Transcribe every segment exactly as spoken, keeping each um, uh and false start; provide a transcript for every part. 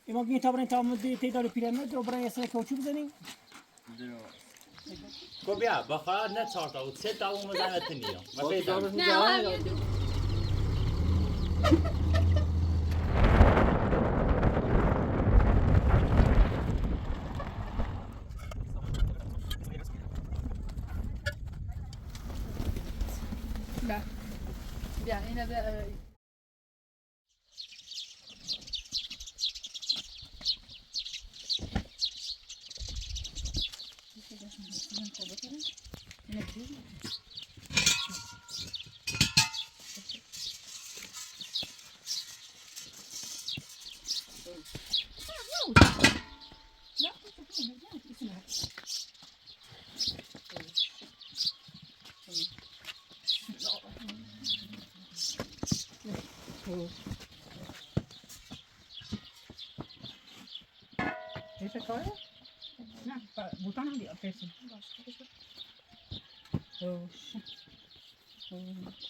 Imagine tabra tam de te dare piramide, obra esa ke uçuk zeni. Kobia, bakara ne çarta, o se tavu mu zana teniyo. Ma pe zana. Да. Да, и надо, э, Ese todo? No, pa-, botón de peso. Dos. Dos. Dos.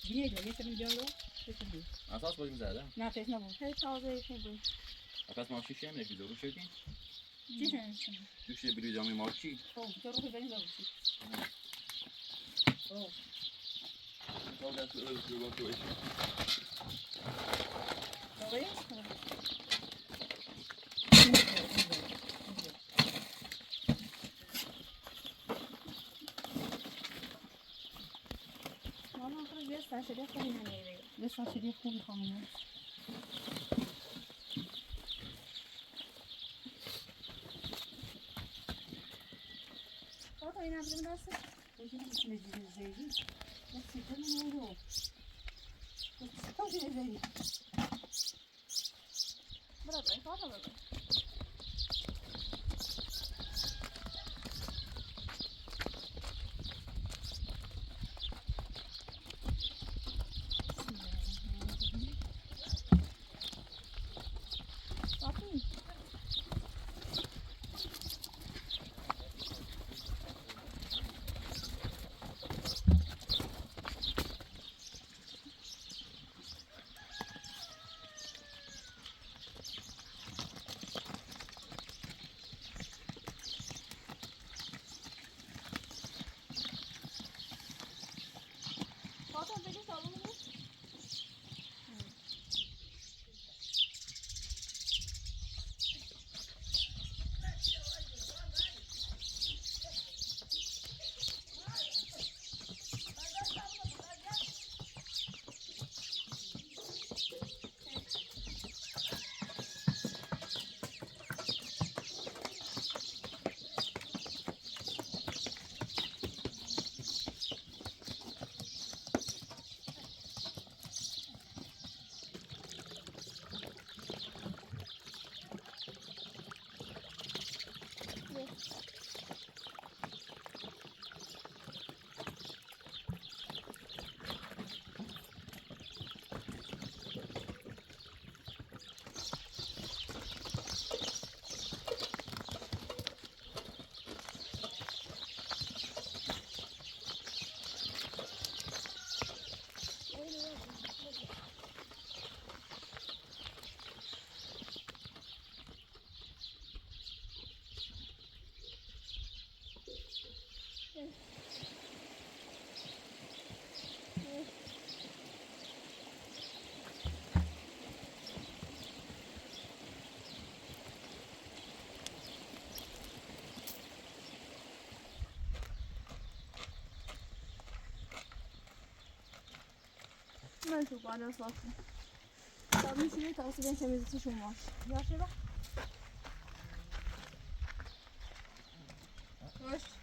Bine, este milionul? Asta a spus Mizea, da? Na, trebuie să nu. Hai, pauză, e bun. Acasă m-am și și am, e video, nu știu ce. Ce să ne ducem? Nu știu ce video am, m-am și. Oh, te rog, veni, vă. Oh. Vreau de acolo, eu vreau acolo. Vrei? Mama, acolo este așa de acolo, nu e. Este așa de acolo, nu e. Tata, e n-am gândit să... Păi și nu știu ce zici. Nu știu, nu, nu, nu. Nu știu ce zici. Bravo, bravo, bravo. Nu știu, poate o să fac. Dar nu știu, uite, o să vedem ce mi zice și moaș. Ia și da? Nu știu.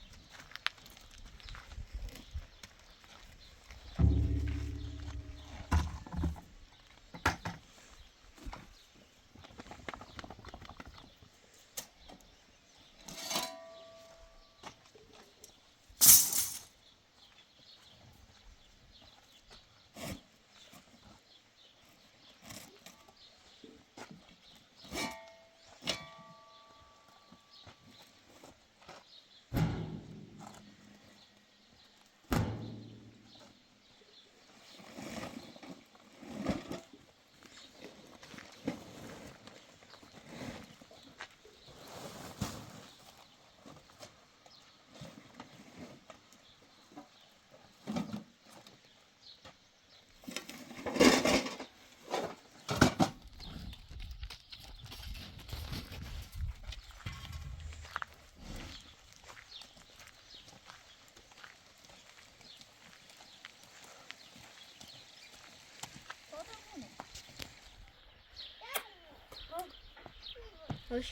Ha?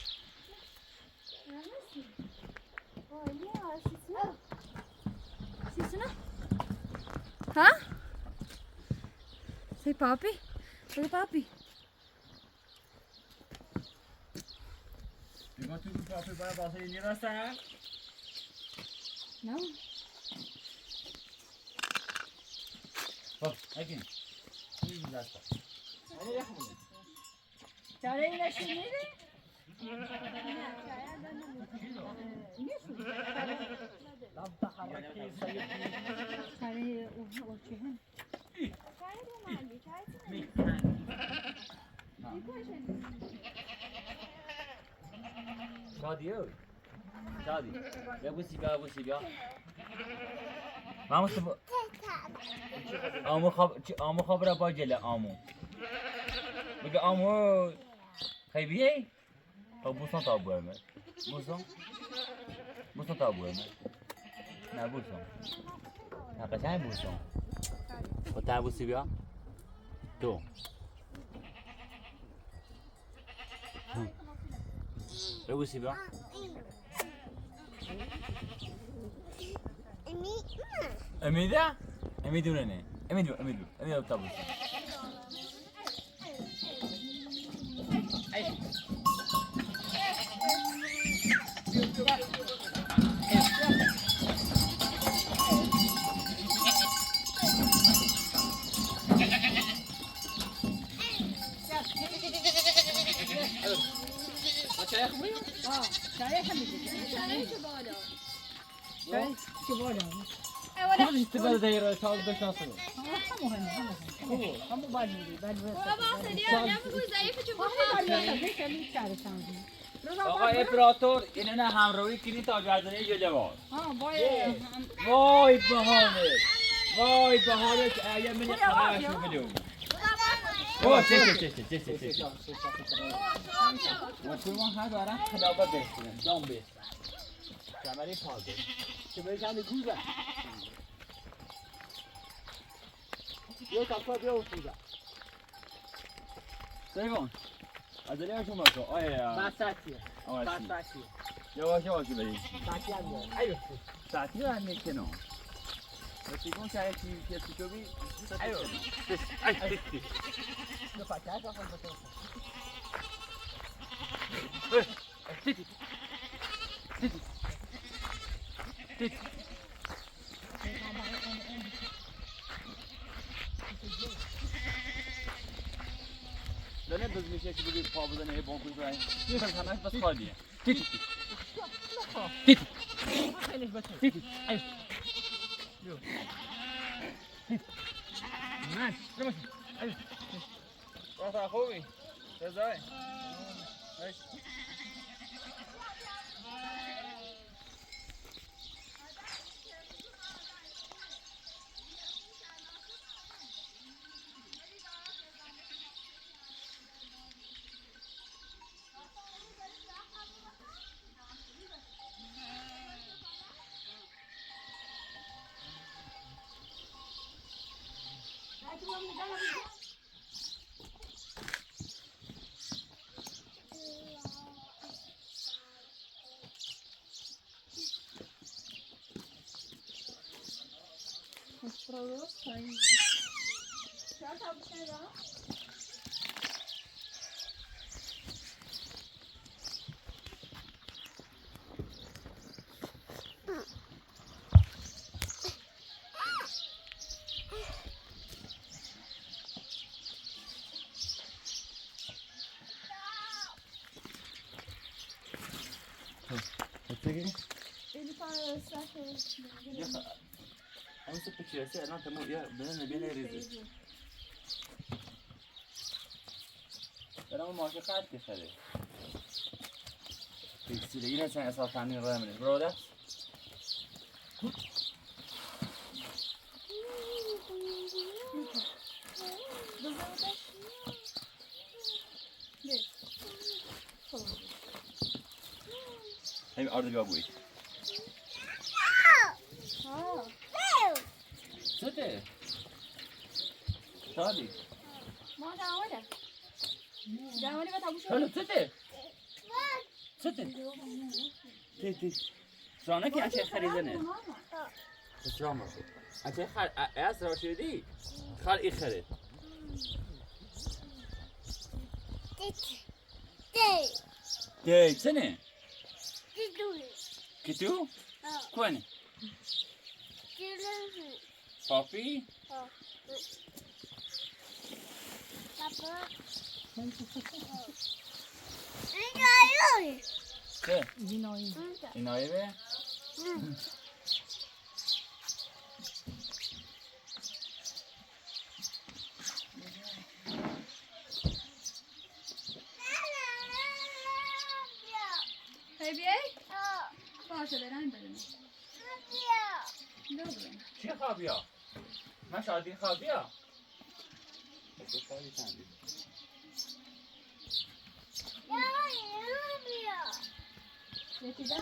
Say papi. Say papi. You want to do papi by boss in your side? No. Oh, again. This is last time. Çareyi ne şimdi? Çareyi o, o çiğin. Şadi, yo. Şadi. Ya bu sibi, bu sibi. Vamos, bu. Amo xab-, ç-, amo xabra bacele, amo. Bugün amo. Xeybiye? O buson ta bueme. Buson. Buson ta bueme. Na buson. Na kasai buson. O ta bu sibi. Tu. Hum. Eu bu sibi. Emilia? Emilia ne? Emilia, Emilia, Emilia ta bu. آقا امپراتور، اینه همراهی کنی تا گردنه جلوان. وای بهانه، وای بهانه که ایا من قرار شو بدون. اوه، چه، چه، چه. ما شما ها دارم خدا ببرسونم، جان ببرسونم. کمری پازه. کمری جان گوزه. یه کافا بیا اوتوزه. سیوان. از دلیا شما تو. آیا یا. بساتیه. آیا سی. بساتیه. یواش یواش بریم. ساعتی هم داره. ایو. ساعتی هم می‌کنم. و سیوان که چی، چی، چی تو بی؟ ایو. دو پاکت آخر بتو. تیتی. تیتی. تیتی. دانه بزمیشه که بگوی پا بزنه، هی بانکوی کنه. یه بس همش بس خالیه. تیتی. تیتی. تیتی. ایو. تیتی. من. ایو. وقت خوبی. رضای. Öteki? Elif abi ıslak olsun. Ya, onu sıkı çiğnese, lan tamam ya, ben de bir yere. Era uma moca carta, sabe? Tem que se ligar nessa, essa família, brother. Hem arada bir bu. Süte. Tabii. Şöyle süte. Сыты? Ты, ты. Sonra ki açı xarizene. Sıçrama. Açı xar, a, ya sıra şey değil. Xar ixare. Te, te. Te, sene? Kitu. Kitu? Kwani? Papi? Papa. Che? Inoive. Hei, bine? Poate de rând, bine. Добре. Чи хабя? Наша один хабя? Я тебя.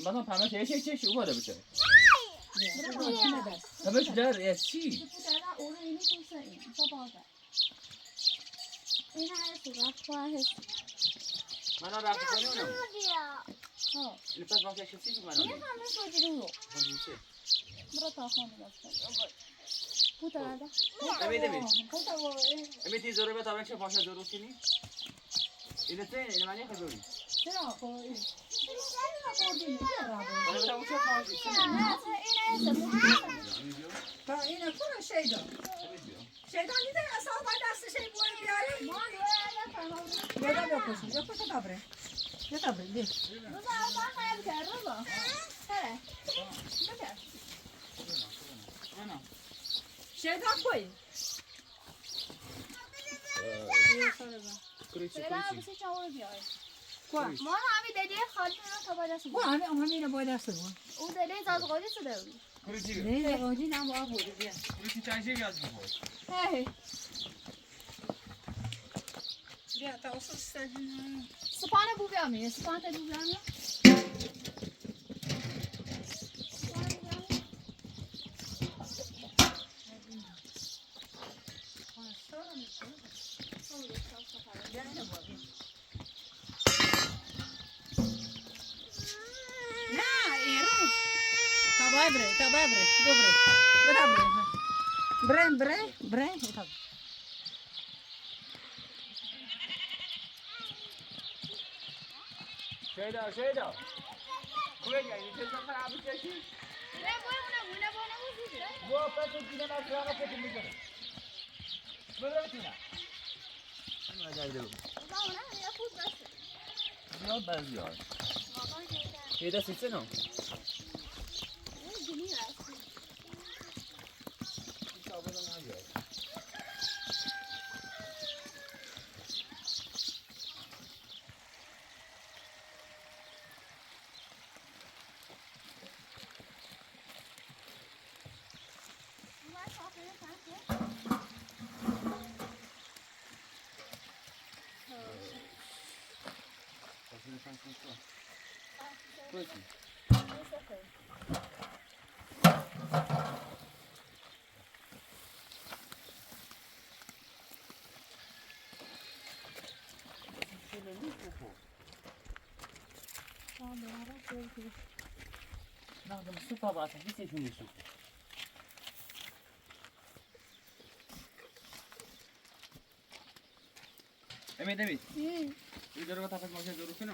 Bana pembe şey şey şey şey var da bir şey. Pembe şeyler ya şey. Ina e sura, kwa he. Mana da ko ne? Oh. Ni pas ba ke shi ma. Ni ka me so jiru. Bro ta ko ne da. Puta da. Emi, emi. Puta wo. Emi ti zoro ba ta ba che pa zoro kini. Ina te, ina mani ka zoro. Sera ko. Ina ko din. Ina ko. Ina ko. Ina ko. Şeyda, nici s-au dat asta și voi de ale? Ia da, mi-a pus, mi-a pus, da, bre. Ia da, bre, de. Şeyda, koy. Kriti, kriti. Kwa. Mwana, ami dedi, xalina tabada. Kwa, ami, ami ne boyda sıvı. O dedi, zazgodi sıvı. Hey. Spane bubeame, spane bubeame. Tabai bre, tabai bre, dobre. Bre, bre, bre, bre. Şeyda, Şeyda. Kuya gel, yeter sefer abi geçin. Bu hafta çok güzel bir hafta çekildi. Böyle bir şey. Şeyda sesini al. Emi, David. Ui, dorba ta pe masha doru kino.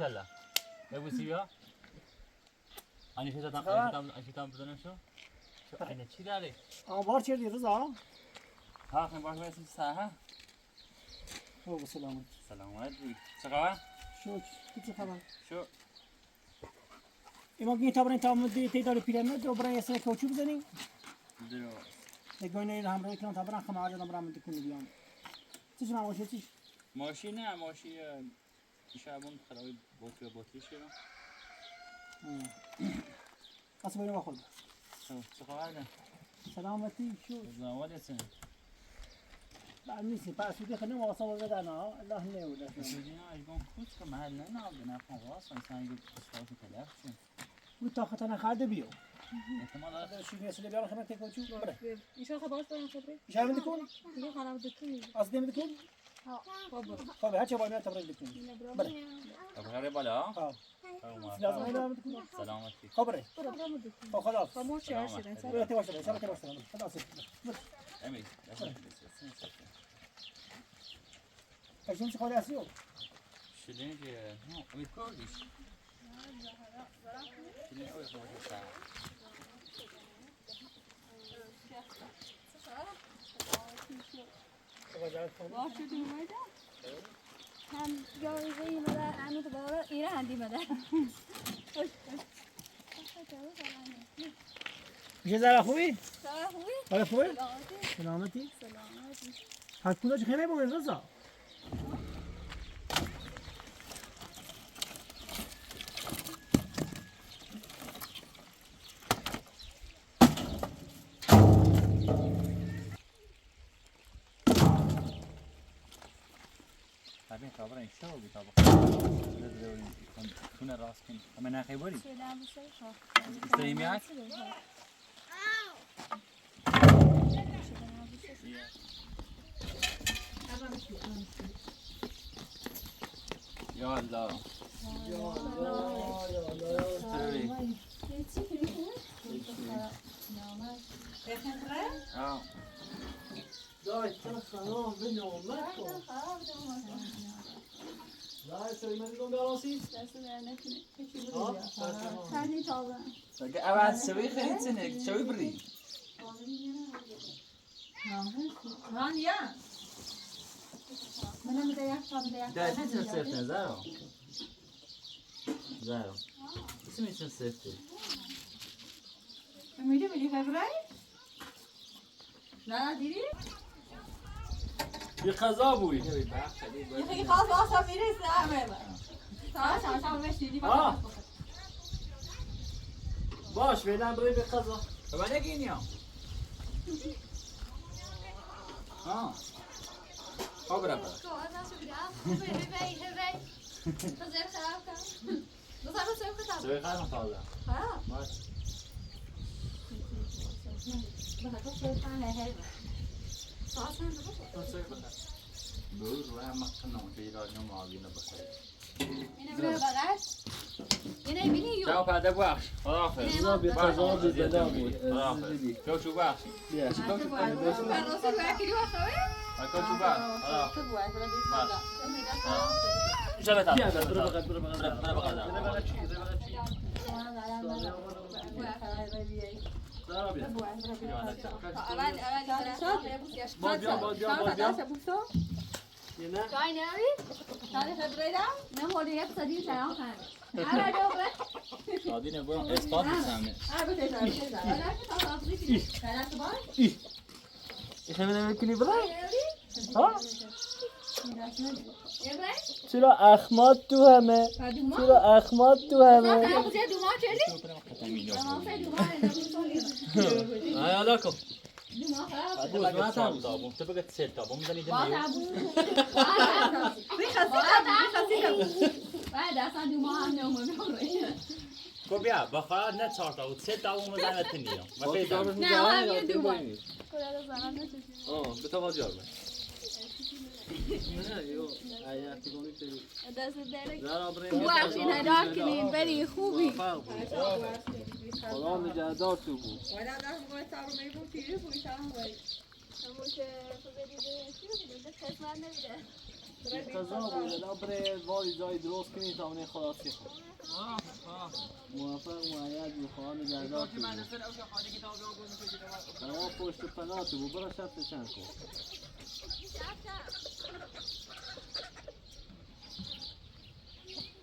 inşallah. Ne bu siya? Ani şetan, ani şetan, ani şetan bu dönem şu. Şu aynı çidare. Ama var çerdi Rıza. Ha, sen bakmıyorsun sağ ha. Çok selamet. Selamet. Çıkar. Şu, şu çıkar. Şu. Ima gini tabran tam de te dare piramid, o bran yasne kauçuk zani. Dero. De goyne hamra ikram tabran khama aja tabran mı dikun diyan. Siz ma hoşe siz. Maşine, maşine. Şabun xarawi botri botri şira. Asıl benim akılda. Tamam, çıkar. Selameti şu. Zaman etsin. Ben misin? Ben sürekli ne olsa orada da na. Allah ne öyle. Dünya ajgon kuçka mahallene aldı. Ne yapalım? Sen sen bir kıstası telefon. Bu takatana kaldı bir yol. Tamam. Şimdi mesela bir hemen tek uçu. Bırak. İnşallah kabahat ben sabret. İnşallah mı dikun? Yok, hala dikun. Asıl mı dikun? Tabii, hadi çabuk, ne tabii dikun. Bırak. Tabii, hadi bala. Ha. Tamam. Lazım ne devam dikun? Selamet. Kabre. Bırak, bırak mı dikun? O kadar. Tamam, şey, şey, sen. Bırak, yavaş yavaş, yavaş yavaş. Hadi asıl. Bırak. Emin. Kaçıncı kolyası yok? Şirin ki, ha, bir koymuş. Şirin o yapıyor. Var şu düğmeyi de. Hem gözü yine de hem de böyle iğrendiğime de. Hoş, hoş. Güzel خوبی؟ خوبی؟ آره خوبه؟ سلامتی؟ سلامتی؟ سلامتی. هر کجا چه خیلی بگوین رضا؟ Tabii, tabii, inşallah bir tabak. Şuna rastgele. Ama ne kadar var? Şeyden bu şey, ha. İsteyim ya. Ya Allah. Ya Allah, ya Allah. Tabii. Ha. Dai, sta sarò, vediamo, ecco. Dai, stai rimanendo un bel sì? Adesso è una fine. Che ci vuole? Stai calma. Perché avanti, se vuoi che inizi, se vuoi brillare. Van ya. Bana bir de yak, bir de yak. Dai, senza sette, zero. Zero. Ismi senza sette. Amici, mi dice Febrai? La diri? Yıkazabui. Yıkazabui. Sağ ol, sağ ol, sağ ol, beş dedi, bak, bak, bak. Boş ver lan, buraya bir kazı. Ben de giyiniyorum. Ha. O bırak. Hevey, hevey. Hazır, tamam, tamam. Nasıl, nasıl yok, tamam. Söyle, kalma fazla. Ha. Bak. Bak, çok soğuk, tamam, hevey. Sağ ol, sen de bak. Söyle bakalım. Böyle, ben baktım ama bir daha ne mal yine bakayım. Çaw پەدە بوەخش. خداحافظ. بێ قەزا بێ بەلا بوو. خداحافظ. کەوچ و بەخش. بێ. کەوچ و بەخش. کەوچ و بەخش. خداحافظ. بێ، بێ، بێ، بێ، بێ. Çay ne abi? Çay ne abi? Çay ne abi? Çay ne abi? Sadine bu espat mı sen mi? Sen bile bekini bırak. Ha? Sıra Ahmet Tuheme. Sıra Ahmet Tuheme. Ay alako. Bun, zaten. Tamam, tamam. Te băgă țel, da, vom să ne dăm. Copia, bă, fără ne ceartă, o țel, da, vom să ne tânia. Mă pe dăm. Ne, am eu de bani. Oh, pe tava gearme. Ne, eu, ai articolul pe Bubakshi, nadarkinin, beri, خوبی؟ خدا نگهدار تو بود. Ama که خب دیگه چی بگم؟ خدمت نمی‌ده. قضا بود، الان برای وای جای درست کنید تا اونه خلاصی خود. موفق، مؤید بود، خدا نگهدار تو بود. آه، پشت پناه تو بود، برو شب چند کن.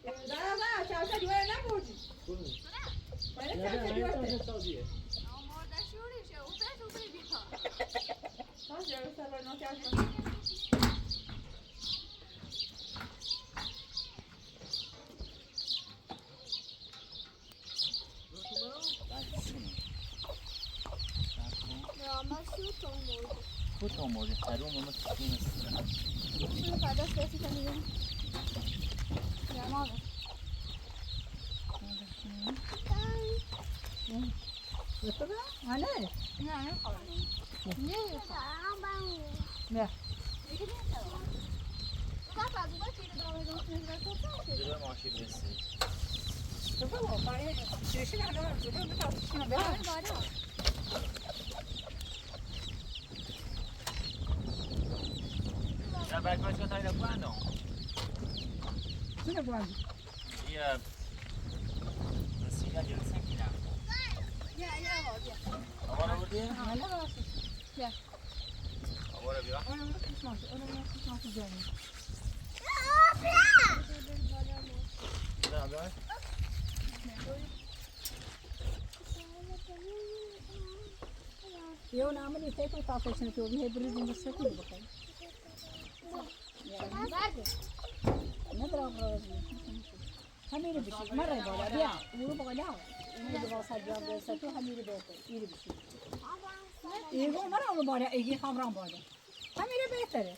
نه، نه، نه، چهارصد دیوار نبردی. برای چهارصد دیوار ده. آماده شورشه، او پس او بیبی ها. باشه، سر نوکر. Não, mas chutou morto. Chutou morto, era uma máquina. Não, não, não, não. Não, não. Não, não. Cine bani? Ia, ia, ia, ia. Ia. Agora vou ter. Ia. Agora viu? Olha, olha que chance, olha, olha que chance, Johnny. Não, não. Eu não me deitei com o café, sendo que eu vim rebruzir no seu clube, cara. Não é droga, não é droga. Hamiri bishi, mara bala, bia, uru bala, uru bala sa bia bia sa tu hamiri bete, iri bishi. Iri mara uru bala, igi hamran bala. Hamiri betere.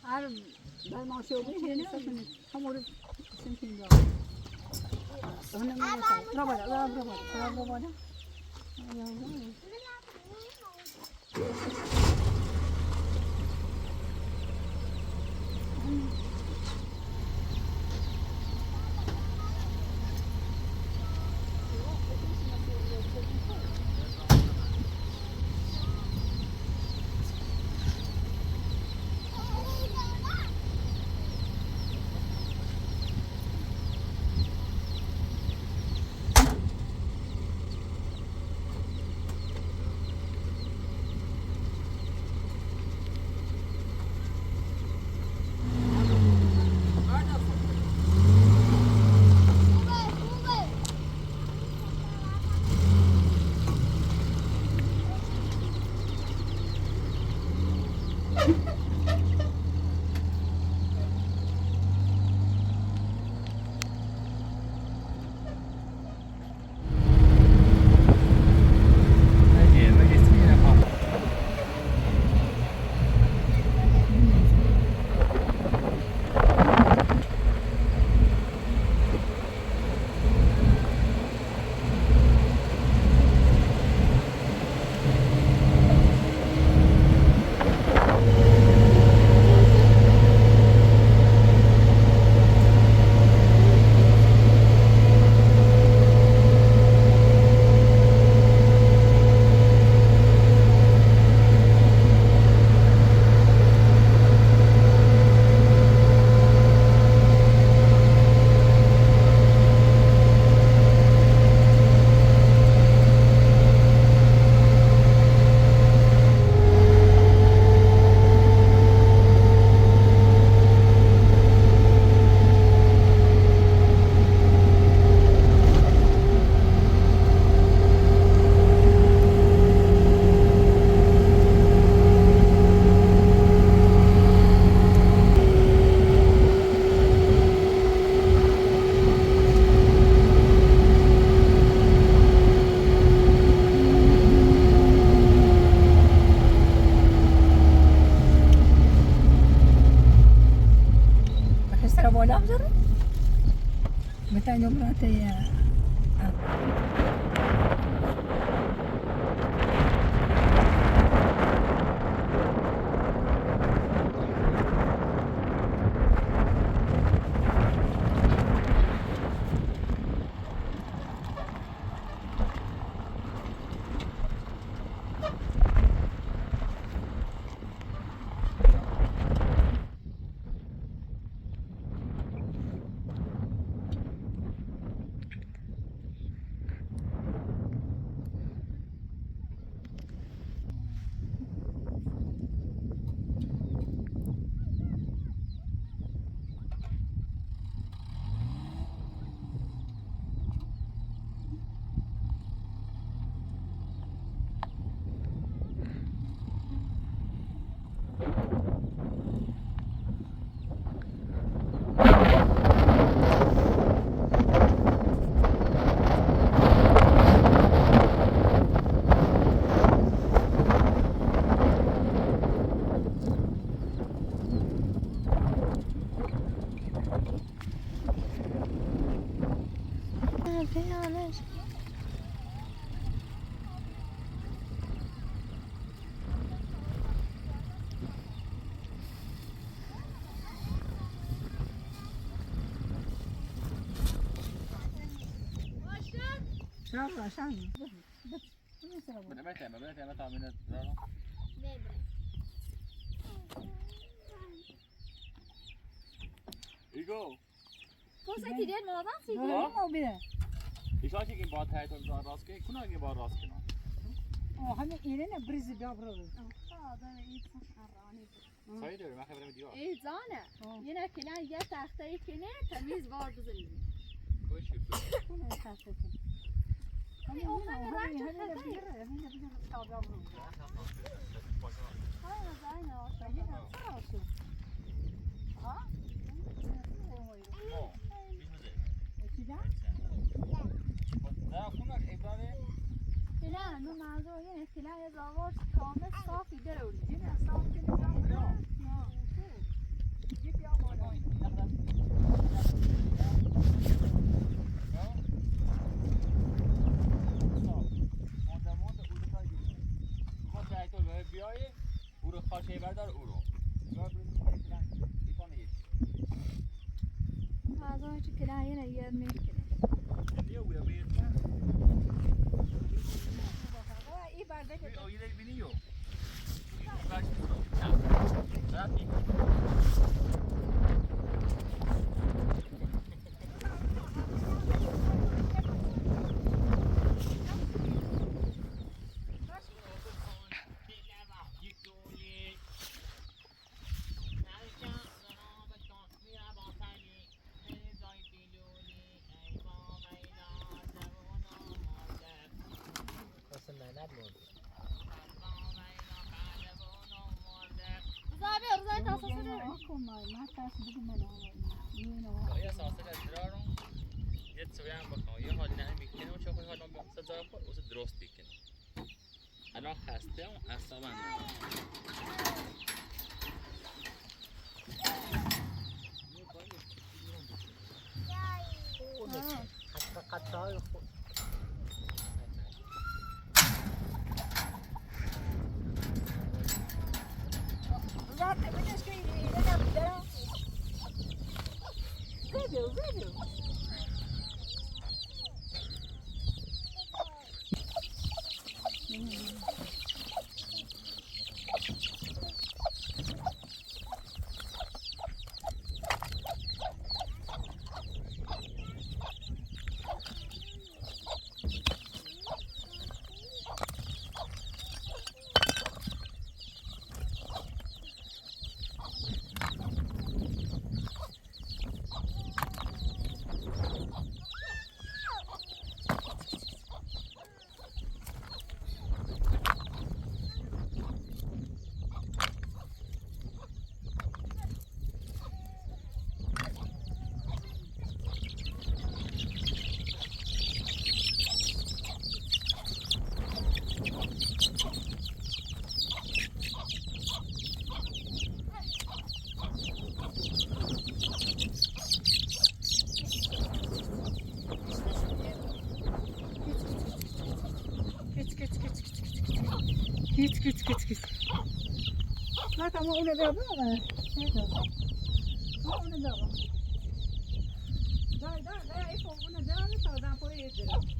Ar ben maşe obi hene sakın hamuru sen kim ya. Ona mı sa? Bra bala, bra bala, bra bala. Bakit sa mo lang, sir? Ba't tayo nagmata ya? Ah. Igo. Cosa ti devi, ma avanzi? Io so che va a te, tu non rosche, con che va rosche, no? Oh, hanno Irene brisi da bravo. Oh, fa da i arani. Sai dove, ma che avremmo di ora? Eh, zona. Oh. Io non che non io tasta e che ne, tamiz var bizim. Koy şey. Bu ne tasta? Hani o kadar rahat. Hani bir, hani bir tabi abla. Hayır, aynen o şey. Ha? Bilmedi. Eskiden? Da, bunlar Ebru'nun. Ela, no, ma zo, yine eskiden ya zavar, kalmış, saf ileri öyle. Yine saf ileri. Ya. Ağzına çıkıyor, yine yerine çıkıyor. Nasıl Mehmet mi oldu? Io sono stato a Giraro, jetzt wären wir noch, io ho il nemico che non c'è qualcosa, non so cosa, questo è Drosti che non. Alors, restons à Savannah. Kit, kit, kit, kit. Guarda, ma una della brava. Guarda, una della. Dai, dai, dai, ecco, una della, sta da poi vedere.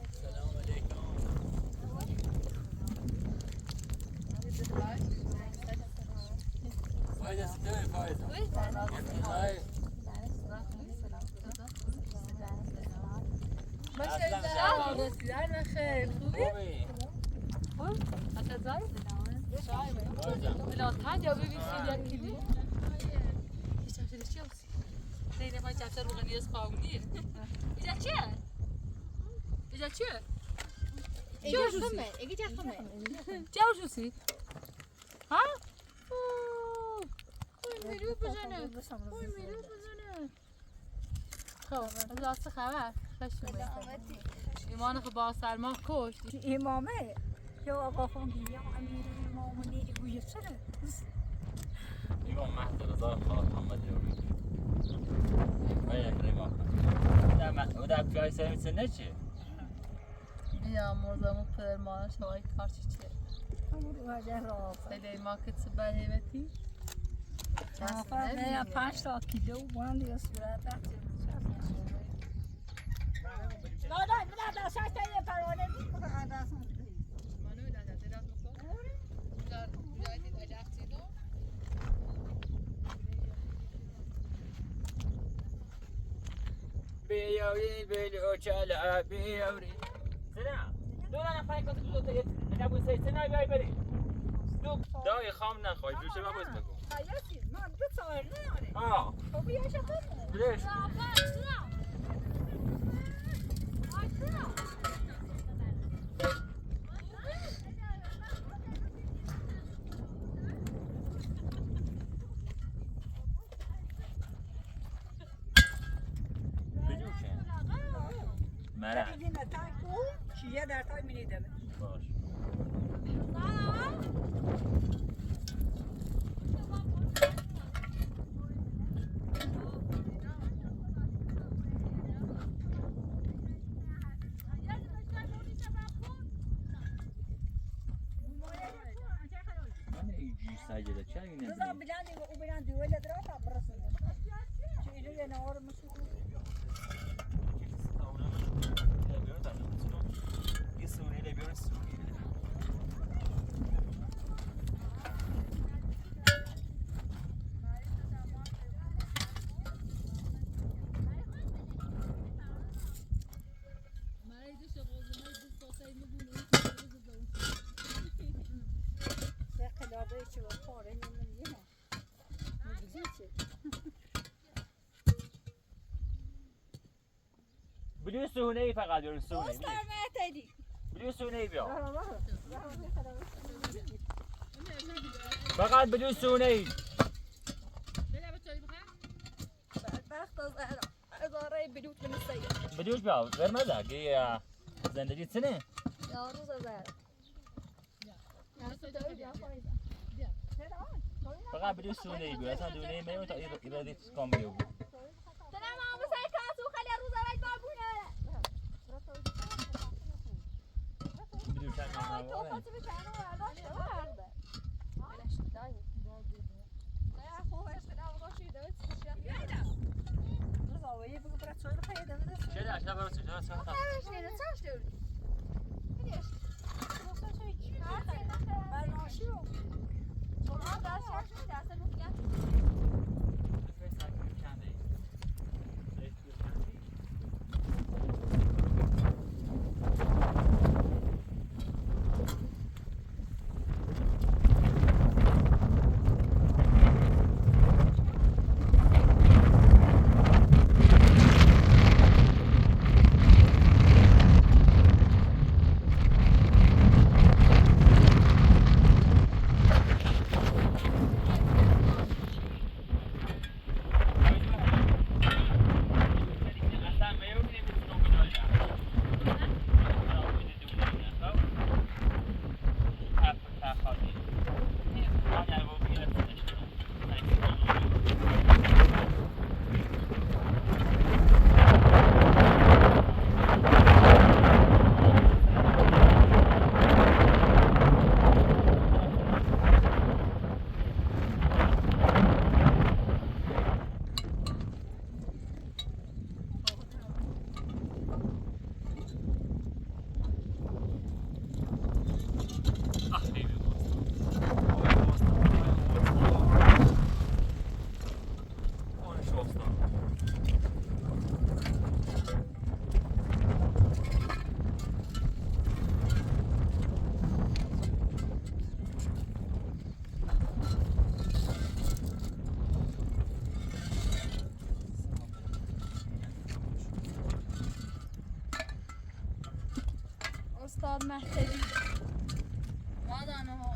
السلام عليكم. فايزة، ستة، فايزة. Oui, ça va. ماشي، أهلًا. أهلًا، خير. خوبی؟ خوبی؟ خوب؟ أنت زاي؟ زاي. لا، تعال يا بيبي، سيدي، أكلي. إيش عشان إيش يوسي؟ زينب، ما جابت أربع غنية صفاونية. إيش عشان؟ إيش عشان؟ إيش عشان؟ إيش عشان؟ ها؟ أوه. أوه، مليون بزنة. أوه، مليون بزنة. خو، از آسه خبر. خوش اومدی. سلامتی. ایمان خو با سرما کشت. امامه. یا آقا خان، یا امیر المؤمنین، گویه چرا؟ İmam Mahdi Rıza Kağıt Muhammed Yavru. Vay Ekrem Akın. O da, o da bir ay sevinsin ne ki? Ya, o zaman pırmağa şavay karşı çe. Hamur var, ya, rahat. Süleyman kıtsı ben yemeti. Kafa veya paşta kilo, one diyor, sürede. Dada, bir daha da şaşta yapar, öyle değil mi? Biyori, biyori, o çala, biyori. Sena, dora na fai cosa tu te, na bu se, sena, biyori, biyori. Dok, da, e, xam na, xo, ju se va bos mego. Hayati, ma, du tsar ne are. Ha. Ko bu yaşa ko? Bileş. Biliyor ki. Merak. Yine tak bu, şiye der tay mini deme. Baş. Sadece de çay yine. Rıza bile diyor, o bile diyor, öyle drafa burası. Şu ileri ne olur mu? Biliyorsun Hune'yi fakat diyorum, Hune'yi. Dostlar, Mehmet Ali. Biliyorsun Hune'yi bir o. Fakat biliyorsun Hune'yi. Bak da Zehra. Zehra biliyor beni sayı. Biliyoruz ya, vermez ha. Ki ya. Zendeci seni. Ya, Rıza Zehra. Fakat biliyorsun Hune'yi bir. Sen de Hune'yi mi? İbadit kombiyo. Tamam, abi, sen kalsın, kale Rıza Bey var bu ne? Biliyorsun sen. Ay, kafası bir tane vardı, vardı. Şöyle aşağı doğru çık, şöyle sağ. استاد مهدوی. مادانو.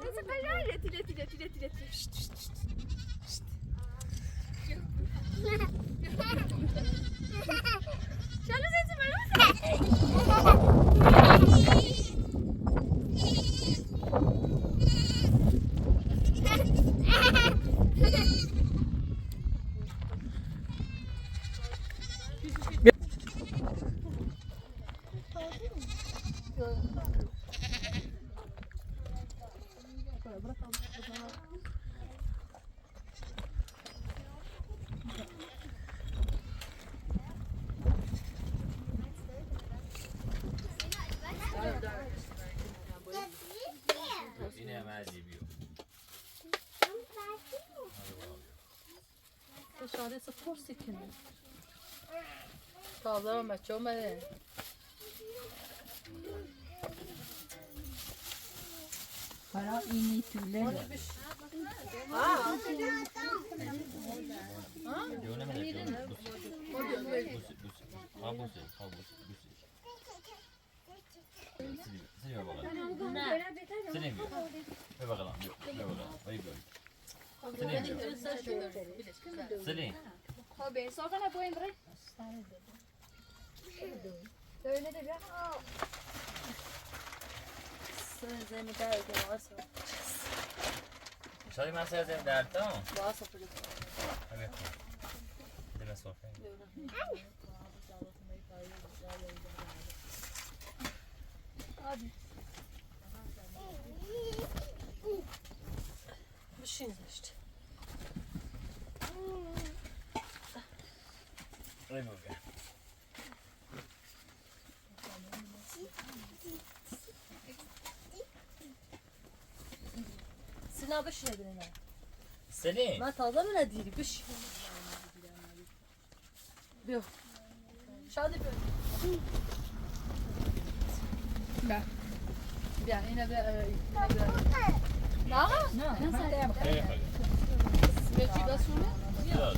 Лети, лети, лети, лети, лети, лети. Шт, шт, шт, шт. Dışarıda spor sikini. Sağlam açılmadı. Para ini tüyleri. Seni, seni ver bakalım. Seni bir. Ver bakalım. Ver, ver bakalım. Ver, ver. Seni bir. Seni. Hobi, sokana bu emre. Öyle de bir. Sen zemi geldi varsa. Şöyle masaya zemi derdi, tamam mı? Varsa. Hadi. Deme sofraya. Abi. Machine işte. Remove. Sina bişine birine. Seni? Ma taze mi ne diri biş? Yok. Şadi böyle. Ya. Ya, yine bir, e, yine bir. Daha? Ne? Nasıl? Motivasyon mu? Biraz.